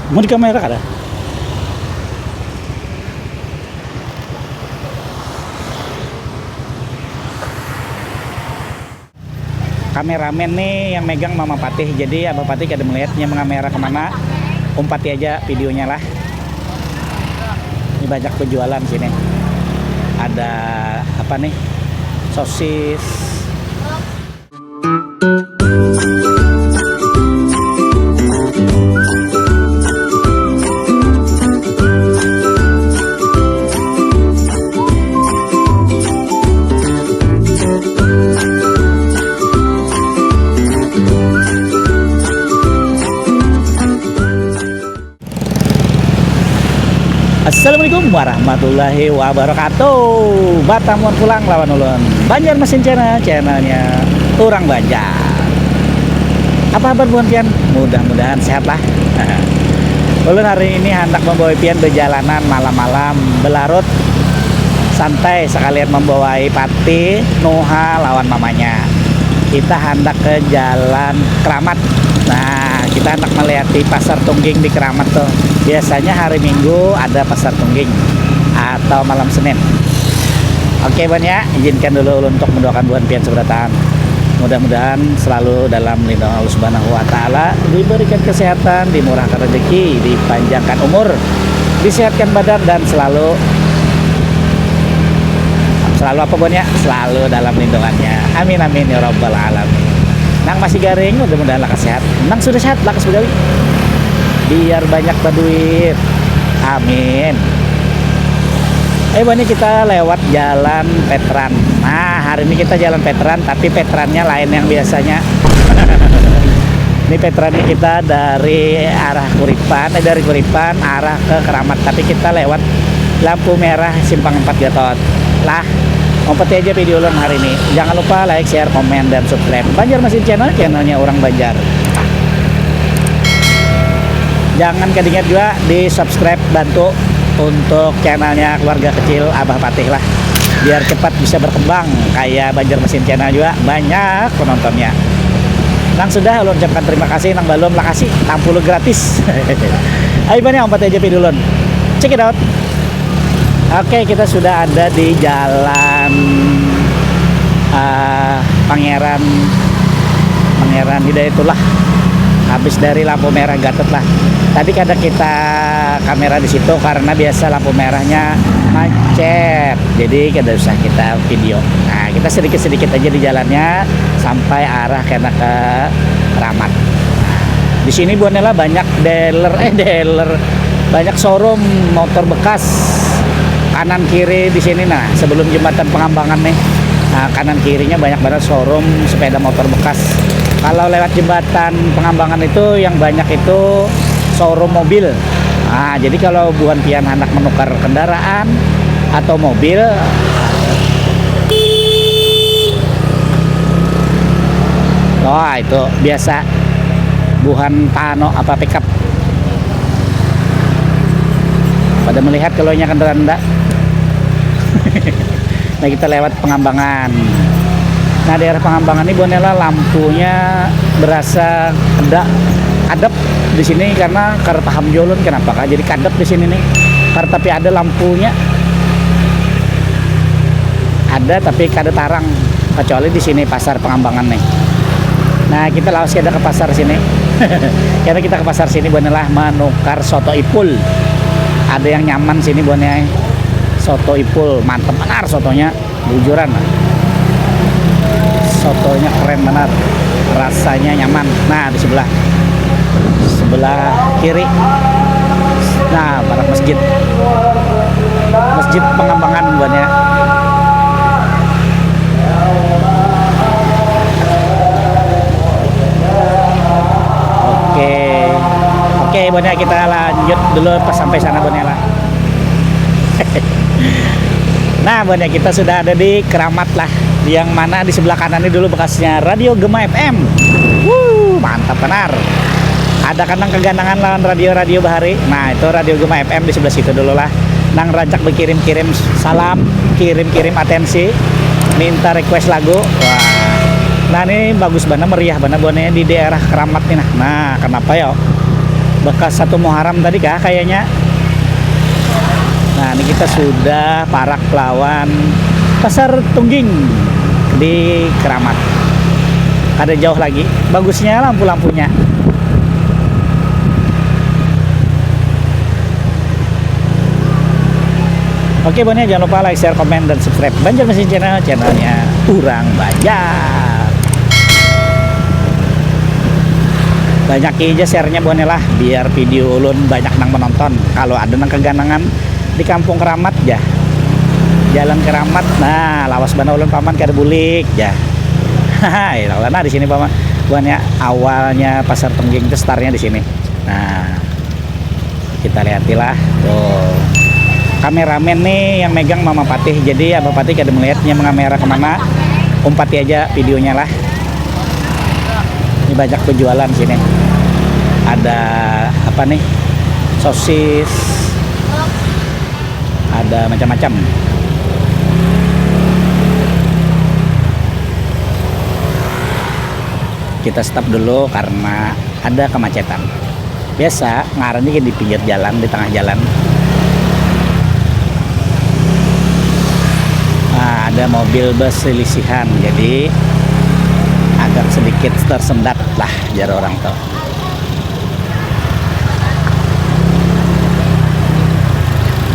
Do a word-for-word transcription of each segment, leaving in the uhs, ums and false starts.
Mau di kamera kada? Kameramen nih yang megang Mama Patih, jadi Abah Patih kada melihatnya mengamera kemana. Umpati aja videonya lah. Ini banyak penjualan sini. Ada apa nih? Sosis. Assalamualaikum warahmatullahi wabarakatuh. Batamuan pulang lawan ulun, Banjarmasin Channel, channelnya orang Banjar. Apa kabar buhan pian? Mudah-mudahan sehat lah. Ulun hari ini handak membawa pian berjalanan malam-malam, belarut, santai, sekalian membawai Patih, Nuha lawan mamanya. Kita handak ke Jalan Keramat. Nah, kita handak melihati Pasar Tungging di Keramat tuh. Biasanya hari Minggu ada Pasar Tungging atau malam Senin. Oke, Ban, ya, izinkan dulu ulun untuk mendoakan buhan pian seberataan. Mudah-mudahan selalu dalam lindungan Allah Subhanahu wa Ta'ala, diberikan kesehatan, dimurahkan rezeki, dipanjangkan umur, disehatkan badan, dan selalu, selalu apa, Bon, ya? Selalu dalam lindungannya. Amin, amin, ya rabbal alamin. Nang masih garing, mudah-mudahan lakas sehat. Nang sudah sehat, lakas begawi. Biar banyak berduit. Amin. Eh, Bon, ini kita lewat jalan Petran. Nah, hari ini kita jalan Petran, tapi Petrannya lain yang biasanya. Ini Petrannya kita dari arah Kuripan, eh, dari Kuripan arah ke Keramat, tapi kita lewat lampu merah simpang empat Gatot. Lah, umpati aja video ulun hari ini. Jangan lupa like, share, komen, dan subscribe Banjarmasin Channel, channelnya orang Banjar. Jangan ketinggalan juga di subscribe, bantu untuk channelnya keluarga kecil Abah Patih lah. Biar cepat bisa berkembang kayak Banjarmasin Channel juga, banyak penontonnya. Nang sudah, ulun ucapkan terima kasih, nang balum, lakasi, tampulu gratis. Ayo, Ban, ya, umpati aja video ulun. Check it out. Oke, kita sudah ada di jalan, eh, Pangeran, Pangeran Hidayatullah. Habis dari lampu merah Gatot lah. Tadi kada kita kamera di situ karena biasa lampu merahnya macet. Jadi kada usah kita video. Nah, kita sedikit-sedikit aja di jalannya sampai arah kena ke Keramat. Di sini, Bon, lah, banyak dealer, eh, dealer, banyak showroom motor bekas kanan kiri di sini. Nah, sebelum jembatan Pengambangan nih, nah, kanan kirinya banyak banget showroom sepeda motor bekas. Kalau lewat jembatan Pengambangan itu yang banyak itu showroom mobil. Nah, jadi kalau buhan pian hendak menukar kendaraan atau mobil, wah, itu biasa buhan Tano apa pickup. Pada melihat kalau nya kendaraan ndak. Nah, kita lewat Pengambangan. Nah, daerah Pengambangan ini, Bon, lah, lampunya berasa ada adep di sini karena kada paham jua ulun kenapa kah jadi kadep di sini nih. Karena tapi ada lampunya. Ada tapi kada tarang, kecuali di sini Pasar Pengambangan nih. Nah, kita lawas kada ke pasar sini. Karena kita ke pasar sini, Bon, lah, menukar soto Ipul. Ada yang nyaman sini, Bon, ya. Soto Ipul, mantep benar sotonya. Bujuran lah. Sotonya keren benar. Rasanya nyaman. Nah, di sebelah. Sebelah kiri. Nah, barat masjid. Masjid Pengambangan, Bon, ya. Oke. Oke, Bon, ya, kita lanjut dulu pas sampai sana, Bon, ya, lah. Nah, Bon, ya, kita sudah ada di Keramat lah, yang mana di sebelah kanan ini dulu bekasnya Radio Gema F M. Wuh, mantap benar. Ada kan nang keganangan lawan radio-radio bahari. Nah, itu Radio Gema F M di sebelah situ dulu lah. Nang rancak berkirim-kirim salam, kirim-kirim atensi, minta request lagu. Wah. Nah, ini bagus banget, meriah banget, Bon, ya, di daerah Keramat nih. Nah, nah, kenapa ya? Bekas satu Muharram tadi kah kayaknya. Nah, ini kita sudah parak lawan Pasar Tungging di Keramat. Kada jauh lagi. Bagusnya lampu-lampunya. Oke, buhannya jangan lupa like, share, komen, dan subscribe Banjarmasin Channel, channelnya Urang Banjar. Banyak aja share-nya, buhannya lah, biar video ulun banyak nang menonton. Kalau ada nang keganangan di Kampung Keramat, ya. Jalan Keramat, nah, lawas banar ulun, paman, kada bulik, ya. Haha, nah, di sini, paman. Buhannya, awalnya Pasar Tungging itu startnya di sini. Nah, kita lihatilah tuh. Kameramen nih yang megang Mama Patih, jadi Abah Patih kada melihatnya mengamera kemana. Umpati aja videonya lah. Ini banyak penjualan sini. Ada apa nih? Sosis. Ada macam-macam. Kita stop dulu karena ada kemacetan. Biasa, ngarannya di pinggir jalan, di tengah jalan. Nah, ada mobil berselisihan, jadi agak sedikit tersendat lah, jar orang tuh.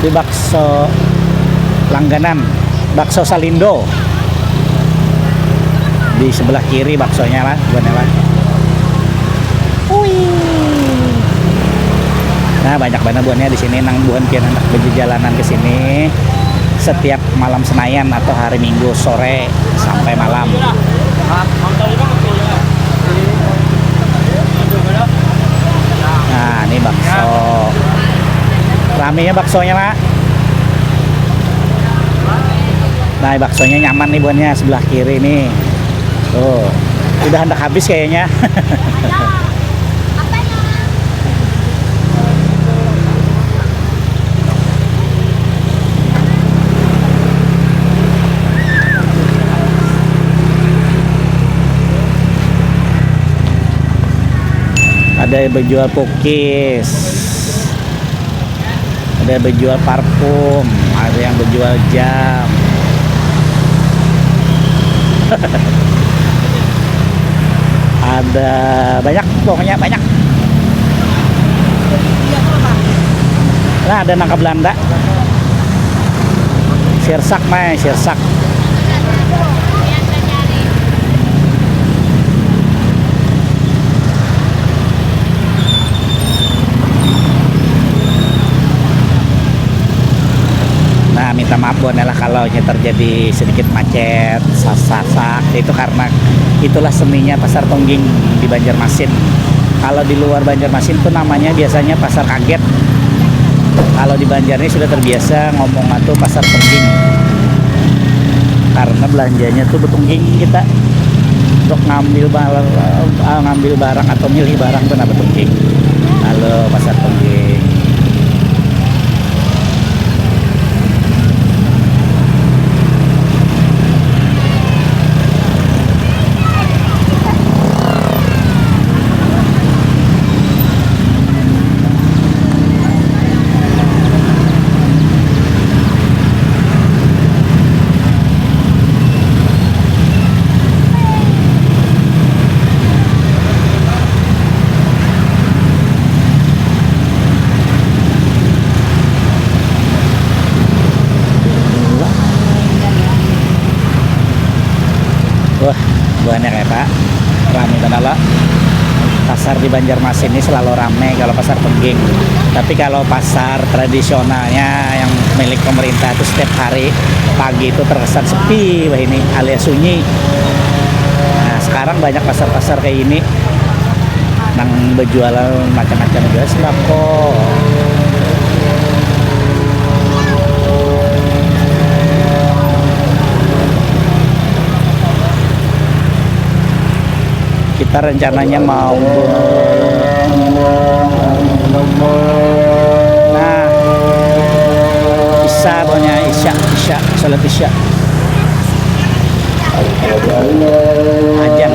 Di bakso langganan, bakso Salindo. Di sebelah kiri baksonya lah, buhannya lah. Ui. Nah, banyak banget buhannya di sini, nang buhan pian hendak berjalanan ke sini setiap malam Senayan atau hari Minggu sore sampai malam. Nah, ini bakso. Ramenya baksonya, Mak. Nah, baksonya nyaman nih buhannya, sebelah kiri nih. Tuh, udah hendak habis kayaknya. Ada yang berjual pukis, ada yang berjual parfum, ada yang berjual jam. Ada banyak, pokoknya banyak. Nah, ada nangka Belanda. Sirsak, mai, sirsak. Nah, minta maaf buhannya lah kalau ini terjadi sedikit macet, sasak, itu karena itulah seninya Pasar Tungging di Banjarmasin. Kalau di luar Banjarmasin tuh namanya biasanya Pasar Kaget. Kalau di Banjar ini sudah terbiasa ngomong tuh Pasar Tungging. Karena belanjanya tuh betungging kita untuk ngambil barang, ah, ngambil barang atau milih barang tuh nah betungging. Halo, Pasar Tungging. Wah, banyak ya, Pak. Rame banget lah. Pasar di Banjarmasin ini selalu rame kalau Pasar Tungging. Tapi kalau pasar tradisionalnya yang milik pemerintah itu setiap hari pagi itu terkesan sepi, wah, ini alias sunyi. Nah, sekarang banyak pasar-pasar kayak ini nang berjualan macam-macam juga, sembako. Kita rencananya mau, nah, Isya, pokoknya Isya, Isya, salat Isya. Ajan.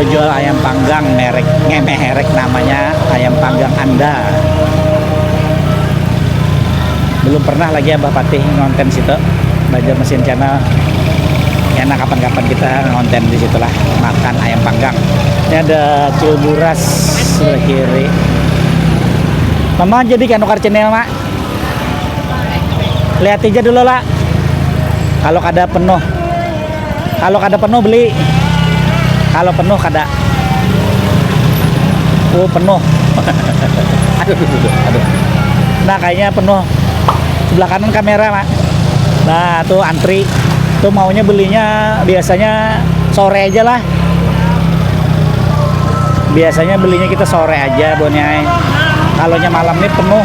Jual ayam panggang merek, nge-, merek namanya ayam panggang Anda. Belum pernah lagi Abah Patih ngonten situ. Banjarmasin Channel. Enak kapan-kapan kita ngonten di situlah, makan ayam panggang. Ini ada Ciburas sebelah kiri. Mama jadi kan nukar channel, Mak. Lihat aja dulu lah. Kalau kada penuh. Kalau kada penuh beli. Kalau penuh kada. Oh, penuh. Aduh, aduh, aduh, aduh. Nah, kayaknya penuh. Sebelah kanan kamera, Mak. Nah, tuh antri. Tuh maunya belinya biasanya sore aja lah. Biasanya belinya kita sore aja, Bun, ya. Kalau malam ini penuh,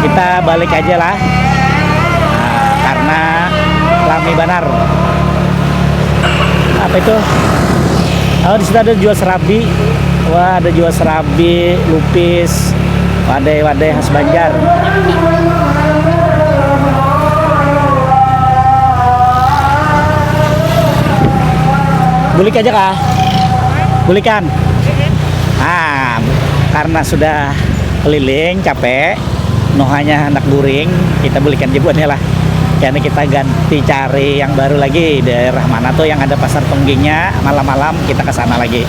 kita balik aja lah. Nah, karena lami banar. Apa itu? Oh, di situ ada jual serabi. Wah, ada jual serabi, lupis, wadai-wadai khas Banjar. Bulik aja kah? Bulikan. Ah, karena sudah keliling capek, nuhanya hendak guring, kita bulikan aja buhannya lah. Jadi kita ganti cari yang baru lagi, daerah mana tuh yang ada pasar tunggingnya, malam-malam kita ke sana lagi.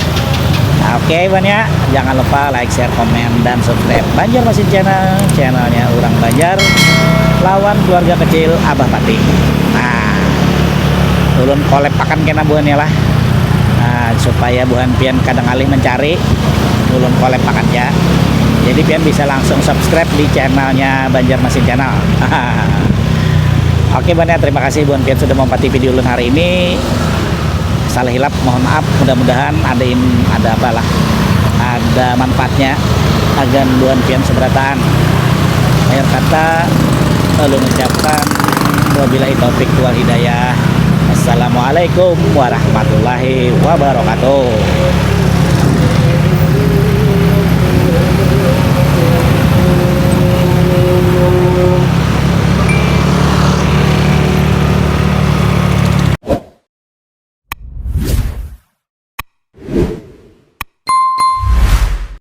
Nah, oke, buhannya, jangan lupa like, share, komen, dan subscribe Banjarmasin Channel, channelnya orang Banjar lawan keluarga kecil Abah Patih. Nah, ulun collab akan kena buhannya lah. Nah, supaya buhan pian kada ngalih mencari, ulun collab akan ja. Jadi pian bisa langsung subscribe di channelnya Banjarmasin Channel. Oke, buhannya, terima kasih buhan pian sudah mampati video ulun hari ini. Salah hilap, mohon maaf. Mudah-mudahan ada in-, ada apalah, ada manfaatnya agan buhan pian seberataan. Akhir kata, ulun ucapkan wabillahi taufik wal hidayah. Assalamualaikum warahmatullahi wabarakatuh.